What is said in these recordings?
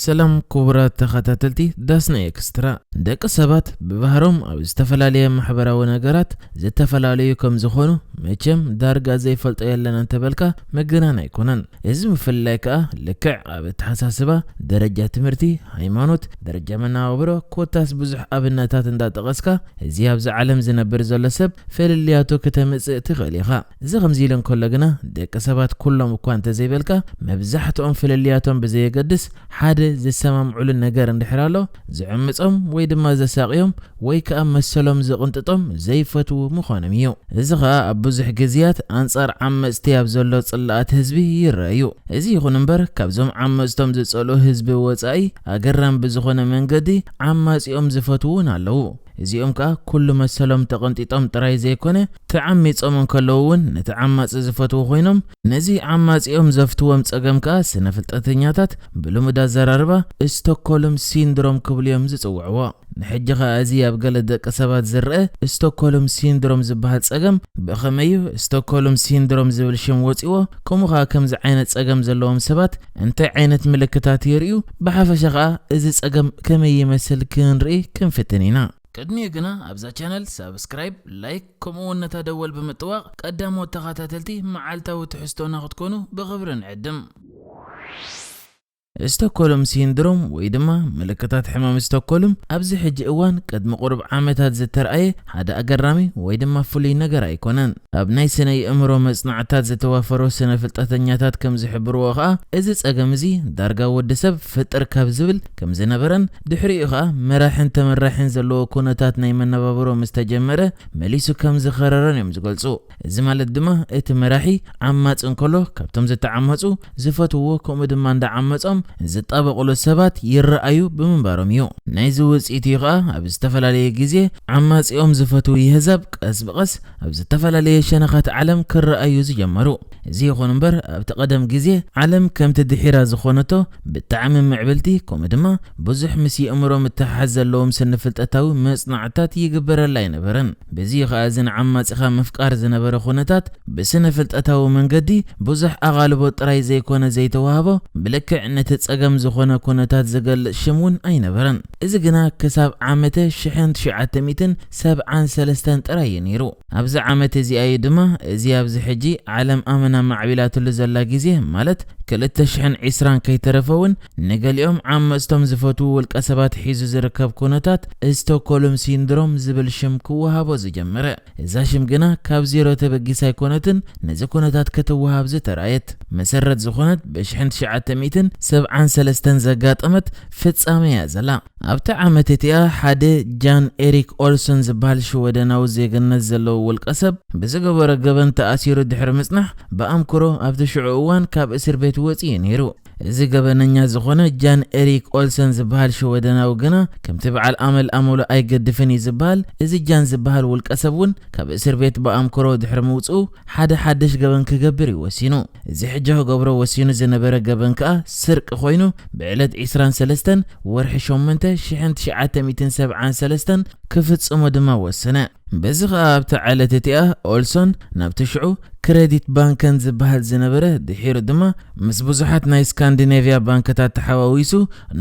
ሰላም ክቡራት ተኸታተልቲ ዳስና ኤክስትራ። ደቂ ሰባት ብባህሮም ኣብ ዝተፈላለየ ማሕበራዊ ነገራት ዝተፈላለዩ ከም ዝኾኑ መቸም ዳርጋ ዘይፈልጦ የለን እንተበልካ መገናን ኣይኮነን። እዚ ምፍልላይ ከኣ ልክዕ ኣብ ኣተሓሳስባ፣ ደረጃ ትምህርቲ፣ ሃይማኖት፣ ደረጃ መነባብሮ ኮታስ ብዙሕ ኣብነታት እንዳጠቐስካ እዚ ኣብዚ ዓለም ዝነብር ዘሎ ሰብ ፍልልያቱ ክተምጽእ ትኽእል ኢኻ። እዚ ከምዚ ኢሉ እንከሎ ግና ደቂ ሰባት ኩሎም እኳ እንተዘይበልካ መብዛሕትኦም ፍልልያቶም ብዘየገድስ ሓደ ዝሰማምዑሉ ነገር እንድሕር ኣሎ ዝዕምጾም ወይ ድማ ዘሳቕዮም ወይ ከኣ መሰሎም ዝቕንጥጦም ዘይፈትዉ ምዃኖም እዩ። እዚ ኸኣ ኣብ ብዙሕ ግዜያት ኣንጻር ዓመጽቲ ኣብ ዘሎ ጽላኣት ህዝቢ ይረኣዩ። እዚ ይኹን እምበር ካብዞም ዓመጽቶም ዝጸልኡ ህዝቢ ወጻኢ ኣገራሚ ብዝኾነ መንገዲ ዓማጺኦም ዝፈትዉ እውን ኣለዉ። እዚኦም ከኣ ኩሉ መሰሎም ተቐንጢጦም ጥራይ ዘይኮነ ተዓሚጾም እንከለዉ እውን ነቲ ዓማጺ ዝፈትዉ ኮይኖም ነዚ ዓማጺኦም ዘፍትዎም ጸገም ከኣ ስነ ፍልጠተኛታት ብልሙድ ኣዘራርባ ስቶኮልም ሲንድሮም ክብሉ እዮም ዝጽውዕዎ። ንሕጂ ኸኣ እዚ ኣብ ገለ ደቂ ሰባት ዝረአ ስቶኮልም ሲንድሮም ዝበሃል ጸገም ብኸመይ እዩ ስቶኮልም ሲንድሮም ዝብል ሽም ወጺዎ፣ ከምኡ ኸኣ ከምዚ ዓይነት ጸገም ዘለዎም ሰባት እንታይ ዓይነት ምልክታት የርእዩ፣ ብሓፈሻ ኸኣ እዚ ጸገም ከመይ ይመስል ክንርኢ ክንፍትን ኢና። ቅድሚኡ ግና ኣብዛ ቻነል ሳብስክራይብ፣ ላይክ ከምኡ እውን ነታ ደወል ብምጥዋቕ ቀዳሞት ተኸታተልቲ መዓልታዊ ትሕዝቶና ክትኮኑ ብኽብሪ ንዕድም። ስቶኮልም ሲንድሮም ወይ ድማ ምልክታት ሕማም ስቶኮልም ኣብዚ ሕጂ እዋን ቅድሚ ቁሩብ ዓመታት ዝተርኣየ ሓደ ኣገራሚ ወይ ድማ ፍሉይ ነገር ኣይኮነን። ኣብ ናይ ስነ የእምሮ መጽናዕታት ዝተዋፈሩ ስነ ፍልጠተኛታት ከም ዝሕብርዎ ኸኣ እዚ ጸገም እዚ ዳርጋ ወዲ ሰብ ፍጥር ካብ ዝብል ከም ዝነበረን ድሕሪኡ ኸኣ መራሕን ተመራሕን ዘለዎ ኩነታት ናይ መነባብሮ ምስ ተጀመረ መሊሱ ከም ዝኸረረን እዮም ዝገልጹ። እዚ ማለት ድማ እቲ መራሒ ዓማጺ እንከሎ ካብቶም ዝተዓመጹ ዝፈትውዎ ከምኡ ድማ እንዳዓመጾም ዝጣበቑሉ ሰባት ይረኣዩ ብምንባሮም እዩ። ናይዚ ውጽኢት እዩ ኸኣ ኣብ ዝተፈላለየ ግዜ ዓማጺኦም ዝፈትዉ የህዛብ ቀስ ብቐስ ኣብ ዝተፈላለየ ሸነኻት ዓለም ክረኣዩ ዝጀመሩ። እዚ ይኹን እምበር ኣብቲ ቀደም ግዜ ዓለም ከምቲ ድሒራ ዝኾነቶ ብጣዕሚ ምዕብልቲ ከምኡ ድማ ብዙሕ ምስ የእምሮ ምትሕሓዝ ዘለዎም ስነ ፍልጠታዊ መጽናዕታት ይግበረላ ኣይነበረን። በዚ ኸኣ እዚ ንዓማጺኻ ምፍቃር ዝነበረ ኩነታት ብስነ ፍልጠታዊ መንገዲ ብዙሕ ኣቓልቦ ጥራይ ዘይኮነ ዘይተዋህቦ ብልክዕ ነቲ ጸገም ዝኾነ ኩነታት ዝገልጽ ሽም እውን ኣይነበረን። እዚ ግና ክሳብ ዓመተ ሽሕን ትሽዓተ ሚእትን ሰብዓን ሰለስተን ጥራይ እዩ ነይሩ። ኣብዚ ዓመት እዚኣ እዩ ድማ እዚ ኣብዚ ሕጂ ዓለም ኣመና ማዕቢላትሉ ዘላ ግዜ ማለት ክልተ ሽሕን ዕስራን ከይተረፈ እውን ንገሊኦም ዓመጽቶም ዝፈትዉ ውልቀ ሰባት ሒዙ ዝርከብ ኩነታት ስቶኮልም ሲንድሮም ዝብል ሽም ክወሃቦ ዝጀመረ። እዛ ሽም ግና ካብ ዜሮ ተበጊሳ ኣይኮነትን ነዚ ኩነታት ክትወሃብ ዝተራእየት። መሰረት ዝኾነት ብሽሕን ትሽዓተ ሚእትን ሰብዓን ሰለስተን ዘጋጠመት ፍጻመ እያ ዘላ። ኣብቲ ዓመት እቲኣ ሓደ ጃን ኤሪክ ኦልሰን ዝበሃል ሽወደናዊ ዜግነት ዘለዎ ውልቀ ሰብ ብዝገበሮ ገበን ተኣሲሩ ድሕሪ ምጽናሕ ብኣምክሮ ኣብቲ ሽዑ እዋን ካብ እስር ቤት ወጺኡ ነይሩ። እዚ ገበነኛ ዝኾነ ጃን ኤሪክ ኦልሰን ዝበሃል ሽወደናዊ ግና ከምቲ በዓል ኣመል ኣመሉ ኣይገድፍን እዩ ዝበሃል እዚ ጃን ዝበሃል ውልቀ ሰብ እውን ካብ እስር ቤት ብኣምክሮ ድሕሪ ምውጽኡ ሓደ ሓድሽ ገበን ክገብር እዩ ወሲኑ። እዚ ሕጂ ክገብሮ ወሲኑ ዝነበረ ገበን ከኣ ስርቂ ኮይኑ ብዕለት ዕስራን ሰለስተን ወርሒ ሸሞንተ ሽሕን ትሽዓተ ሚእትን ሰብዓን ሰለስተን ክፍጽሞ ድማ ወሰነ። በዚ ኸኣ ኣብቲ ዕለት እቲኣ ኦልሶን ናብቲ ሽዑ ክረዲት ባንከን ዝበሃል ዝነበረ ድሒሩ ድማ ምስ ብዙሓት ናይ ስካንዲኔቭያ ባንክታት ተሓዋዊሱ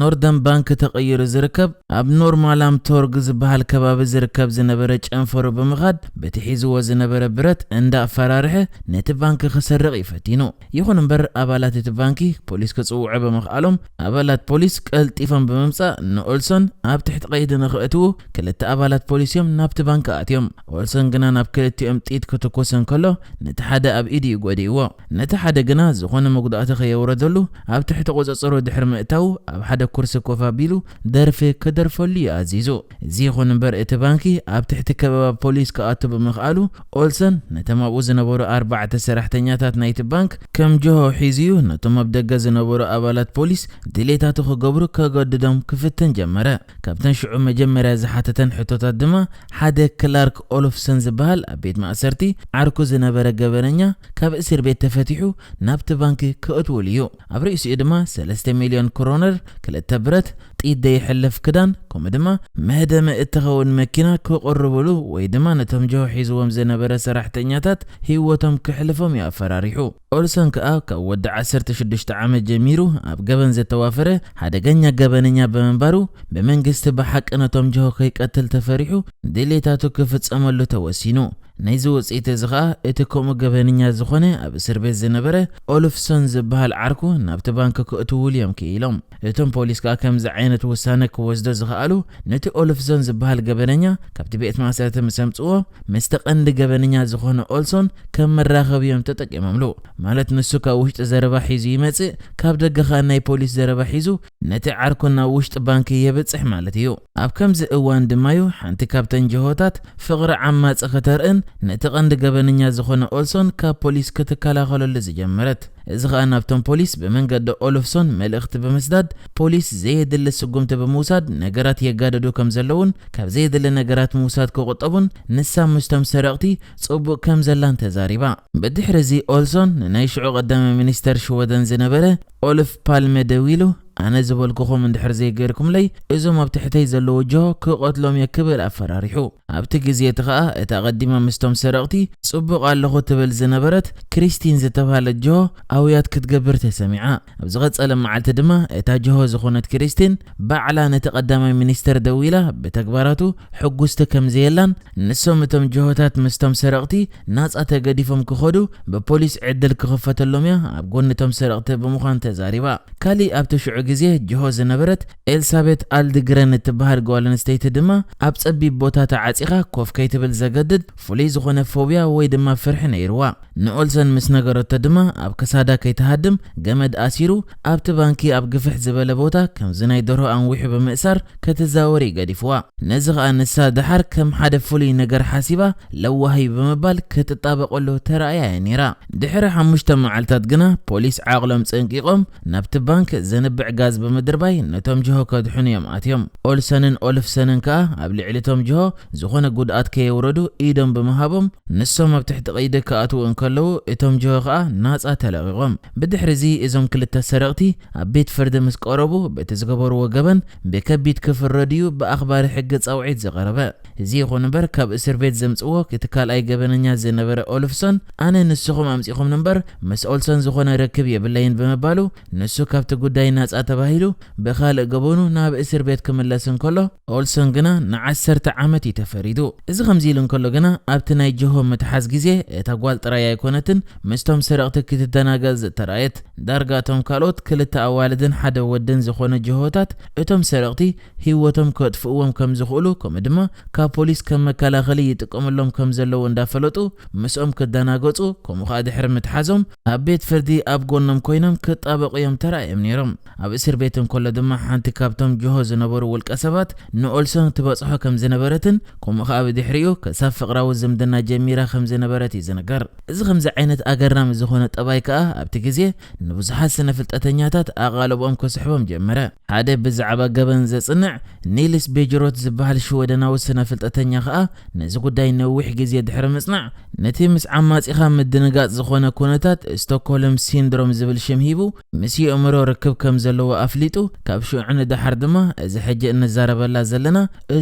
ኖርደን ባንክ ተቐይሩ ዝርከብ ኣብ ኖርማላም ቶርግ ዝበሃል ከባቢ ዝርከብ ዝነበረ ጨንፈሩ ብምኻድ በቲ ሒዝዎ ዝነበረ ብረት እንዳኣፈራርሐ ነቲ ባንክ ክሰርቕ እዩ ፈቲኑ። ይኹን እምበር ኣባላት እቲ ባንኪ ፖሊስ ክጽውዑ ብምኽኣሎም ኣባላት ፖሊስ ቀልጢፎም ብምምጻእ ንኦልሶን ኣብ ትሕቲ ቀይዲ ንኽእትዉ ክልተ ኣባላት ፖሊስ እዮም ናብቲ ባንክ ኣትዮም። ኦልሶን ግና ናብ ክልቲኦም ጥይት ክትኩስ እንከሎ ነቲ ሓደ ኣብ ኢዱ እዩ ጎዲእዎ። ነቲ ሓደ ግና ዝኾነ መጉዳእቲ ከየውረደሉ ኣብ ትሕቲ ቁጽጽሩ ድሕሪ ምእታዉ ኣብ ሓደ ኩርሲ ኮፍ ኣቢሉ ደርፊ ክደርፈሉ እዩ ኣዚዙ። እዚ ይኹን እምበር እቲ ባንኪ ኣብ ትሕቲ ከበባ ፖሊስ ክኣቱ ብምኽኣሉ ኦልሰን ነቶም ኣብኡ ዝነበሩ ኣርባዕተ ሰራሕተኛታት ናይቲ ባንክ ከም ጆሆ ሒዙ እዩ ነቶም ኣብ ደገ ዝነበሩ ኣባላት ፖሊስ ድሌታቱ ክገብሩ ከገድዶም ክፍትን ጀመረ። ካብተን ሽዑ መጀመርያ ዝሓተተን ሕቶታት ድማ ሓደ ክላርክ ኦሎፍሰን ዝበሃል ኣብ ቤት ማእሰርቲ ዓርኩ ዝነበረ ገበነኛ ካብ እስር ቤት ተፈቲሑ ናብቲ ባንኪ ክእትውሉ እዩ። ኣብ ርእሲኡ ድማ ሰለስተ ሚልዮን ክሮነር፣ ክልተ ብረት፣ ኢድ ዘይሕለፍ ክዳን፣ ከምኡ ድማ መህደሚ እትኸውን መኪና ክቕርብሉ ወይ ድማ ነቶም ጅሆ ሒዝዎም ዝነበረ ሰራሕተኛታት ህይወቶም ክሕልፎም እዩ ኣፈራሪሑ። ኦልሰን ከኣ ካብ ወዲ ዓሰርተ ሽዱሽተ ዓመት ጀሚሩ ኣብ ገበን ዝተዋፈረ ሓደገኛ ገበነኛ ብምንባሩ፣ ብመንግስቲ ብሓቂ ነቶም ጅሆ ከይቀትል ተፈሪሑ ድሌታቱ ክፍጸመሉ ተወሲኑ። ናይዚ ውጽኢት እዚ ኸኣ እቲ ከምኡ ገበነኛ ዝኾነ ኣብ እስር ቤት ዝነበረ ኦልፍሶን ዝበሃል ዓርኩ ናብቲ ባንክ ክእትውሉ እዮም ክኢሎም። እቶም ፖሊስ ከኣ ከምዚ ዓይነት ውሳነ ክወስዶ ዝኸኣሉ፣ ነቲ ኦልፍሶን ዝበሃል ገበነኛ ካብቲ ቤት ማእሰርቲ ምስ ኣምጽዎ፣ ምስቲ ቀንዲ ገበነኛ ዝኾነ ኦልሶን ከም መራኸቢ እዮም ተጠቂሞምሉ። ማለት ንሱ ካብ ውሽጢ ዘረባ ሒዙ ይመጽእ፣ ካብ ደገ ኸኣ ናይ ፖሊስ ዘረባ ሒዙ ነቲ ዓርኩ ናብ ውሽጢ ባንክ የብጽሕ ማለት እዩ። ኣብ ከምዚ እዋን ድማ እዩ ሓንቲ ካብተን ጅሆታት ፍቕሪ ዓማጺ ከተርእን ነቲ ቀንዲ ገበነኛ ዝኾነ ኦልሶን ካብ ፖሊስ ክትከላኸለሉ ዝጀመረት። እዚ ኸኣ ናብቶም ፖሊስ ብመንገዲ ኦሎፍሶን መልእኽቲ ብምስዳድ፣ ፖሊስ ዘየድሊ ስጉምቲ ብምውሳድ ነገራት የጋድዱ ከም ዘለውን ካብ ዘየድሊ ነገራት ምውሳድ ክቑጠቡን ንሳ ምስቶም ሰረቕቲ ጽቡቕ ከም ዘላን ተዛሪባ። ብድሕሪ እዚ ኦልሶን ንናይ ሽዑ ቀዳማይ ሚኒስተር ሽወደን ዝነበረ ኦልፍ ፓልመ ደዊሉ፣ ኣነ ዝበልኩኹም እንድሕር ዘይገርኩምለይ እዞም ኣብ ትሕተይ ዘለዉ ጅሆ ክቐትሎም እየ ክብል ኣፈራሪሑ። ኣብቲ ግዜ እቲ ኸኣ እታ ቀዲማ ምስቶም ሰረቕቲ ጽቡቕ ኣለኹ ትብል ዝነበረት ክሪስቲን ዝተባህለት ጅሆ ኣውያት ክትገብር ተሰሚዓ። ኣብ ዝቐጸለ መዓልቲ ድማ እታ ጅሆ ዝኾነት ክሪስቲን ባዕላ ነቲ ቀዳማይ ሚኒስተር ደዊላ ብተግባራቱ ሕጉስቲ ከም ዘየላን ንሶም እቶም ጅሆታት ምስቶም ሰረቕቲ ናጻ ተገዲፎም ክኸዱ ብፖሊስ ዕድል ክኽፈተሎም እያ ኣብ ጎኒ እቶም ሰረቕቲ ብምዃን ተዛሪባ። ካሊእ ኣብቲ ሽዑ ግዜ ጅሆ ዝነበረት ኤልሳቤት ኣልድግረን እትበሃል ጓል ኣንስተይቲ ድማ ኣብ ጸቢብ ቦታ ተዓጺኻ ኮፍ ከይትብል ዘገድድ ፍሉይ ዝኾነ ፎብያ ወይ ድማ ፍርሒ ነይርዋ። ንኦልሰን ምስ ነገረቶ ድማ ኣብ ክሳዳ ከይትሃድም ገመድ ኣሲሩ ኣብቲ ባንኪ ኣብ ግፍሕ ዝበለ ቦታ ከምዚ ናይ ደርሆ ኣንዊሑ ብምእሳር ክትዛወር እዩ ገዲፍዋ። ነዚ ኸኣ ንሳ ደሓር ከም ሓደ ፍሉይ ነገር ሓሲባ ለዋህ እዩ ብምባል ክትጣበቐሉ ተራእያ እያ ነይራ። ድሕሪ ሓሙሽተ መዓልታት ግና ፖሊስ ዓቕሎም ጸንቂቖም ናብቲ ባንክ ዘንብዕ ጋዝ ብምድርባይ ነቶም ጅሆ ከድሕኑ እዮም ኣትዮም። ኦልሰንን ኦልፍሰንን ከኣ ኣብ ልዕሊ እቶም ጅሆ ዝኾነ ጉድኣት ከየውረዱ ኢዶም ብምሃቦም ንሶም ኣብ ትሕቲ ቀይዲ ክኣትዉ እንከለዉ እቶም ጅሆ ከኣ ናጻ ተለቒቖም። ብድሕሪ እዚ እዞም ክልተ ሰረቕቲ ኣብ ቤት ፍርዲ ምስ ቀረቡ በቲ ዝገበርዎ ገበን ብከቢድ ክፍረዱ እዩ ብኣኽባሪ ሕጊ ጻውዒት ዝቐረበ። እዚ ይኹን እምበር ካብ እስር ቤት ዘምጽዎ እቲ ካልኣይ ገበነኛ ዝነበረ ኦልፍሶን ኣነ ንስኹም ኣምጺኹምኒ እምበር ምስ ኦልሶን ዝኾነ ርክብ የብለይን ብምባሉ ንሱ ካብቲ ጉዳይ ናጻ ተባሂሉ ብኻልእ ገበኑ ናብ እስር ቤት ክምለስ እንከሎ ኦልሶን ግና ንዓሰርተ ዓመት እዩ ተፈሪዱ። እዚ ከምዚ ኢሉ እንከሎ ግና ኣብቲ ናይ ጅሆ ምትሓዝ ግዜ እታ ጓል ጥራይ ኣይኮነትን ምስቶም ሰረቕቲ ክትደናገጽ ዝተራእየት። ዳርጋ እቶም ካልኦት ክልተ ኣዋልድን ሓደ ወድን ዝኾነ ጅሆታት እቶም ሰረቕቲ ህይወቶም ከጥፍእዎም ከም ዝኽእሉ ከምኡ ድማ ካብ ፖሊስ ከም መከላኸሊ ይጥቀምሎም ከም ዘለዉ እንዳፈለጡ ምስኦም ክደናገጹ ከምኡ ኸኣ ድሕሪ ምትሓዞም ኣብ ቤት ፍርዲ ኣብ ጎኖም ኮይኖም ክጣበቑ እዮም ተራእዮም ነይሮም። ኣብ እስር ቤት እንከሎ ድማ ሓንቲ ካብቶም ጅሆ ዝነበሩ ውልቀ ሰባት ንኦልሶን ትበጽሖ ከም ዝነበረትን ከምኡ ኸኣ ብድሕሪኡ ክሳብ ፍቕራዊ ዝምድና ጀሚራ ከም ዝነበረት እዩ ዝንገር። እዚ ከምዚ ዓይነት ኣገራሚ ዝኾነ ጠባይ ከኣ ኣብቲ ግዜ ንብዙሓት ስነ ፍልጠተኛታት ኣቓልቦኦም ክስሕቦም ጀመረ። ሓደ ብዛዕባ ገበን ዘጽንዕ ኒልስ ቤጅሮት ዝበሃል ሽወደናዊ ስነ ፍልጠተኛ ከኣ ነዚ ጉዳይ ነዊሕ ግዜ ድሕሪ ምጽናዕ ነቲ ምስ ዓማጺኻ ምድንጋጽ ዝኾነ ኩነታት ስቶክሆልም ሲንድሮም ዝብል ሽም ሂቡ ምስ የእምሮ ርክብ ከም ዘለዎ ኣፍሊጡ ካብ ሽዑ ንደሓር ድማ እዚ ሕጂ እንዛረበላ ዘለና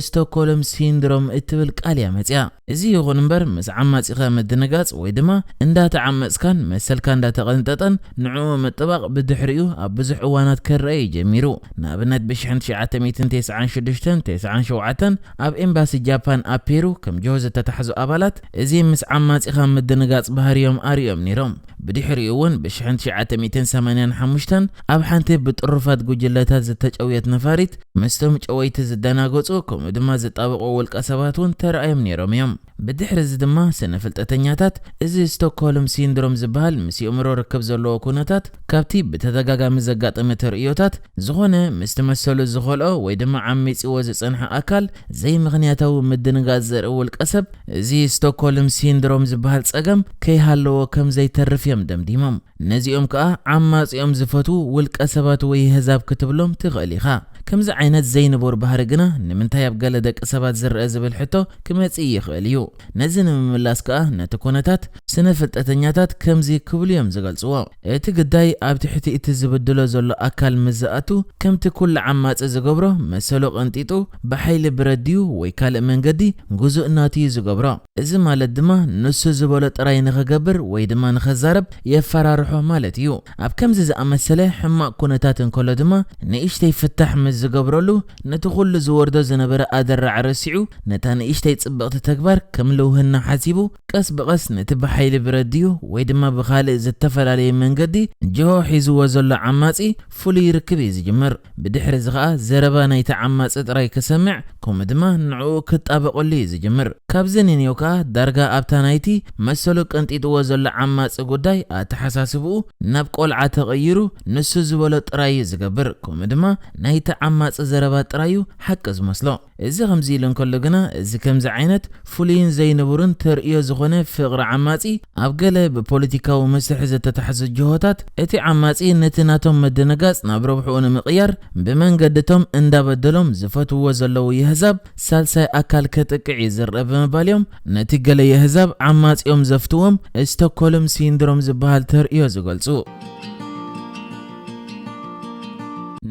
ስቶክሆልም ሲንድሮም እትብል ቃል እያ መጽያ። እዚ ይኹን እምበር ምስ ዓማጺኻ ምድንጋጽ ወይ ድማ እንዳተዓመጽካን መሰልካ እንዳተቐንጠጠን ንዕኡ ምጥባቕ ብድሕሪኡ ኣብ ብዙሕ እዋናት ክረአ እዩ ጀሚሩ። ንኣብነት ብሽሕን ትሽዓተ ሚእትን ተስዓን ሽዱሽተን ተስዓን ሸውዓተን ኣብ ኤምባሲ ጃፓን ኣብ ፔሩ ከም ጅሆ ዝተታሕዙ ኣባላት እዚ ምስ ዓማጺኻ ምድንጋጽ ባህርዮም ኣርእዮም ነይሮም። ብድሕሪኡ እውን ብሽሕን ትሽዓተ ሚእትን ሰማንያን ሓሙሽተን ኣብ ሓንቲ ብጥሩፋት ጉጅለታት ዝተጨውየት ነፋሪት ምስቶም ጨወይቲ ዝደናገጹ ከምኡ ድማ ዝጣበቑ ውልቀ ሰባት እውን ተራእዮም ነይሮም እዮም። ብድሕሪ እዚ ድማ ስነ ፍልጠተኛታት እዚ ስቶክሆልም ሲንድሮም ዝበሃል ምስ የእምሮ ርክብ ዘለዎ ኩነታት ካብቲ ብተደጋጋሚ ዘጋጠመ ተርእዮታት ዝኾነ ምስቲ መሰሉ ዝኸልኦ ወይ ድማ ዓሚጽዎ ዝጸንሐ ኣካል ዘይምኽንያታዊ ምድንጋጽ ዘርኢ ውልቀ ሰብ እዚ ስቶክሆልም ሲንድሮም ዝበሃል ጸገም ከይሃለዎ ከም ዘይተርፍ እዮም ደምዲሞም። ነዚኦም ከኣ ዓማጺኦም ዝፈትዉ ውልቀ ሰባት ወይ ኣህዛብ ክትብሎም ትኽእል ኢኻ። ከምዚ ዓይነት ዘይንቡር ባህሪ ግና ንምንታይ ኣብ ገለ ደቂ ሰባት ዝረአ ዝብል ሕቶ ክመጽእ ይኽእል እዩ። ነዚ ንምምላስ ከኣ ነቲ ኩነታት ስነ ፍልጠተኛታት ከምዚ ክብሉ እዮም ዝገልጽዎ። እቲ ግዳይ ኣብ ትሕቲ እቲ ዝብድሎ ዘሎ ኣካል ምስ ዝኣቱ፣ ከምቲ ኩሉ ዓማጺ ዝገብሮ መሰሉ ቀንጢጡ ብሓይሊ ብረት ድዩ ወይ ካልእ መንገዲ ግዙእ ናቱ እዩ ዝገብሮ። እዚ ማለት ድማ ንሱ ዝበሎ ጥራይ ንኽገብር ወይ ድማ ንኽዛረብ የፈራርሖ ማለት እዩ። ኣብ ከምዚ ዝኣመሰለ ሕማቕ ኩነታት እንከሎ ድማ ንእሽተይ ፍታሕ ምስ ዝገብረሉ፣ ነቲ ኩሉ ዝወርዶ ዝነበረ ኣደራዕ ረሲዑ፣ ነታ ንእሽተይ ጽብቕቲ ተግባር ከም ልውህና ሓሲቡ፣ ቀስ ብቐስ ነቲ ብሓይሊ ብረት ድዩ ወይ ድማ ብኻልእ ዝተፈላለየ መንገዲ ጅሆ ሒዝዎ ዘሎ ዓማጺ ፍሉይ ርክብ እዩ ዝጅምር። ብድሕሪ እዚ ኸኣ ዘረባ ናይቲ ዓማጺ ጥራይ ክሰምዕ፣ ከምኡ ድማ ንዕኡ ክጣበቐሉ እዩ ዝጅምር። ካብዚ ንንየው ከኣ ዳርጋ ኣብታ ናይቲ መሰሉ ቀንጢጥዎ ዘሎ ዓማጺ ጉዳይ ኣተሓሳስብኡ ናብ ቆልዓ ተቐይሩ፣ ንሱ ዝበሎ ጥራይ እዩ ዝገብር። ከምኡ ድማ ናይቲ ዓማጺ ዘረባ ጥራይ እዩ ሓቂ ዝመስሎ። እዚ ከምዚ ኢሉ እንከሎ ግና፣ እዚ ከምዚ ዓይነት ፍሉይን ዘይንቡርን ተርእዮ ዝኾነ ፍቕሪ ዓማጺ፣ ኣብ ገለ ብፖለቲካዊ መስርሕ ዝተታሕዙ ጅሆታት፣ እቲ ዓማጺ ነቲ ናቶም ምድንጋጽ ናብ ረብሕኡ ንምቕያር፣ ብመንገድቶም እንዳበደሎም ዝፈትውዎ ዘለዉ የህዛብ ሳልሳይ ኣካል ከጥቅዕ እዩ ዝረአ ብምባል እዮም ነቲ ገለ የህዛብ ዓማጺኦም ዘፍትዎም ስቶክሆልም ሲንድሮም ዝበሃል ተርእዮ ዝገልጹ።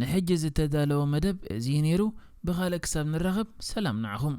ንሕጂ ዝተዳለወ መደብ እዚ እዩ ነይሩ። ብኻልእ ክሳብ ንራኸብ ሰላም ንዓኹም።